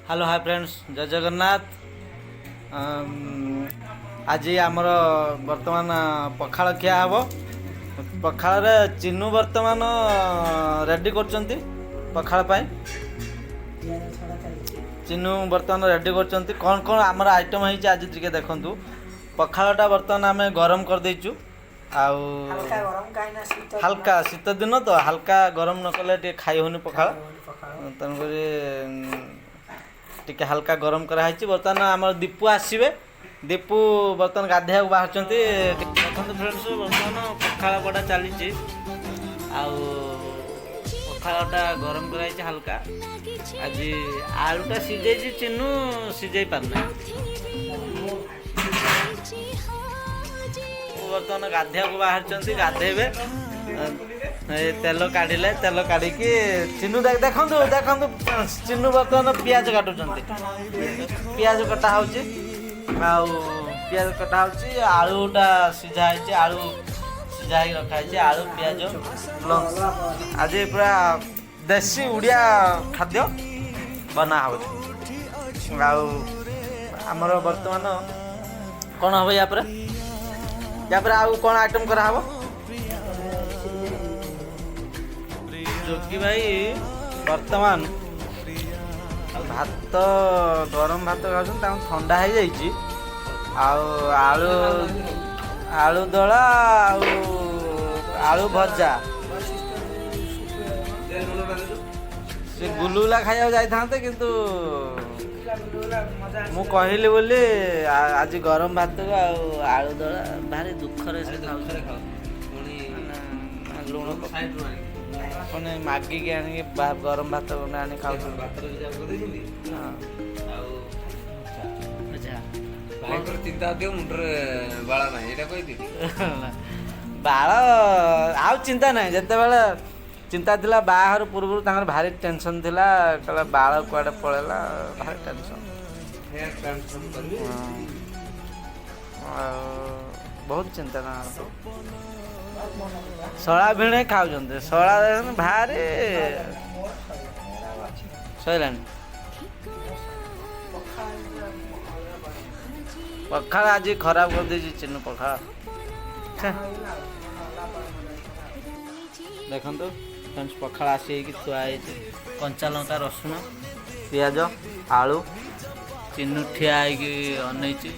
Hello, ହାଏ friends, ଜୟ ଜଗନ୍ନାଥ। ଆଜି ଆମର ବର୍ତ୍ତମାନ ପଖାଳ ଖିଆ ହେବ। ପଖାଳରେ ଚିନୁ ବର୍ତ୍ତମାନ ରେଡ଼ି କରୁଛନ୍ତି ପଖାଳ ପାଇଁ। ପିଆଜ ଛଡ଼ା ଚାଲିଛି। ଚିନୁ ବର୍ତ୍ତମାନ ରେଡ଼ି କରୁଛନ୍ତି। କ'ଣ କ'ଣ ଆମର ଆଇଟମ୍ ହେଇଛି ଆଜି ଟିକେ ଦେଖନ୍ତୁ। ପଖାଳଟା ବର୍ତ୍ତମାନ ଆମେ ଗରମ କରିଦେଇଛୁ ଆଉ ହାଲକା ଗରମ, କାହିଁକି ନା ଶୀତ ଦିନ। ହାଲକା, ଶୀତ ଦିନ ତ ହାଲକା ଗରମ ନ କଲେ ଟିକେ ଖାଇ ହେଉନି ପଖାଳ। ଖାଇ ହବନି ପଖାଳ। ତେଣୁକରି ଟିକେ ହାଲକା ଗରମ କରାହେଇଛି। ବର୍ତ୍ତମାନ ଆମର ଦୀପୁ ଆସିବେ। ଦୀପୁ ବର୍ତ୍ତମାନ ଗାଧେଇବାକୁ ବାହାରୁଛନ୍ତି। ଦେଖନ୍ତୁ ଫ୍ରେଣ୍ଡସ୍, ବର୍ତ୍ତମାନ ପଖାଳ ବଡ଼ା ଚାଲିଛି ଆଉ ପଖାଳଟା ଗରମ କରାହେଇଛି ହାଲକା। ଆଜି ଆଳୁଟା ସିଝେଇଛି ଚିନୁ, ସିଝେଇ ପାରୁନାହିଁ। ବର୍ତ୍ତମାନ ଗାଧେଇବାକୁ ବାହାରିଛନ୍ତି, ଗାଧେଇବେ। ଏ ତେଲ କାଢିଲେ, ତେଲ କାଢିକି ଚିନୁ ଦେଖନ୍ତୁ, ଦେଖନ୍ତୁ, ଚିନୁ ବର୍ତ୍ତମାନ ପିଆଜ କାଟୁଛନ୍ତି। ପିଆଜ କଟା ହଉଛି ଆଉ ପିଆଜ କଟା ହଉଛି। ଆଳୁଟା ସିଝା ହେଇଛି, ଆଳୁ ସିଝା ହେଇକି ରଖା ହେଇଛି, ଆଳୁ, ପିଆଜ, ଲଙ୍କା। ଆଜି ପୁରା ଦେଶୀ ଓଡ଼ିଆ ଖାଦ୍ୟ ବନା ହଉଛି। ଆଉ ଆମର ବର୍ତ୍ତମାନ କ'ଣ ହବ ୟା ପରେ? ୟା ପରେ ଆଉ କ'ଣ ଆଇଟମ୍ କରାହବ? ଯୋଗୀ ଭାଇ ବର୍ତ୍ତମାନ ଭାତ, ଗରମ ଭାତ ଖାଉଛନ୍ତି, ତାଙ୍କୁ ଥଣ୍ଡା ହେଇଯାଇଛି। ଆଉ ଆଳୁ ଦଳା ଆଉ ଆଳୁ ଭଜା। ସେ ଗୁଲୁଗୁଲା ଖାଇବାକୁ ଯାଇଥାନ୍ତେ, କିନ୍ତୁ ମୁଁ କହିଲି ବୋଲି ଆଜି ଗରମ ଭାତକୁ ଆଉ ଆଳୁ ଦଳା ଭାରି ଦୁଃଖରେ ସେ ଖାଉଛନ୍ତି। ପୁଣି ମାନେ ଲୁଣ ସାଇଡ୍ ପୁଣି ମାଗିକି ଆଣିକି ଗରମ ଭାତ ଗଣ୍ଡେ ଆଣି ଖାଉଛନ୍ତି। ଭାତରେ ବି ଯାଉ କରିଦେଇଛନ୍ତି। ହଁ। ଆଉ ଆଚ୍ଛା। ଭାଇଙ୍କର ଚିନ୍ତା ଅଧିକ, ମୁଣ୍ଡରେ ବାଳ ନାହିଁ, ଏଇଟା କହିଥିଲି। ବାଳ ଆଉ ଚିନ୍ତା ନାହିଁ। ଯେତେବେଳେ ଚିନ୍ତା ଥିଲା ବାହାଘର ପୂର୍ବରୁ, ତାଙ୍କର ଭାରି ଟେନସନ୍ ଥିଲା। କହିଲା ବାଳ କୁଆଡ଼େ ପଳେଇଲା, ଭାରି ଟେନସନ୍। ହେୟାର ଟ୍ରାନ୍ସଫର୍ କରିବି। ଆଉ ବହୁତ ଚିନ୍ତା ତାଙ୍କର। ଶଳା ଭିଣେଇ ଖାଉଛନ୍ତି, ଶଳା ଭାରି ମୋର ସରିଲା, ମୋର ଆଉ ଅଛି? ସରିଲାଣି। ପଖାଳ ପୁରା ଅଲଗା ବଢିଆ। ପଖାଳ ଆଜି ଖରାପ କରିଦେଇଛି ଚିନୁ ପଖାଳ। ଛେ। ହେଇଗଲା ଆଉ, ଅଲଗା ବଢିଆ ହେଇଥିଲା ଆଉ। ଦେଖନ୍ତୁ ଫ୍ରେଣ୍ଡସ୍, ପଖାଳ ଆସି ହେଇକି ଥୁଆ ହେଇଛି। କଞ୍ଚା ଲଙ୍କା, ରସୁଣ, ପିଆଜ, ଆଳୁ। ଚିନୁ ଠିଆ ହେଇକି ଅନେଇଛି।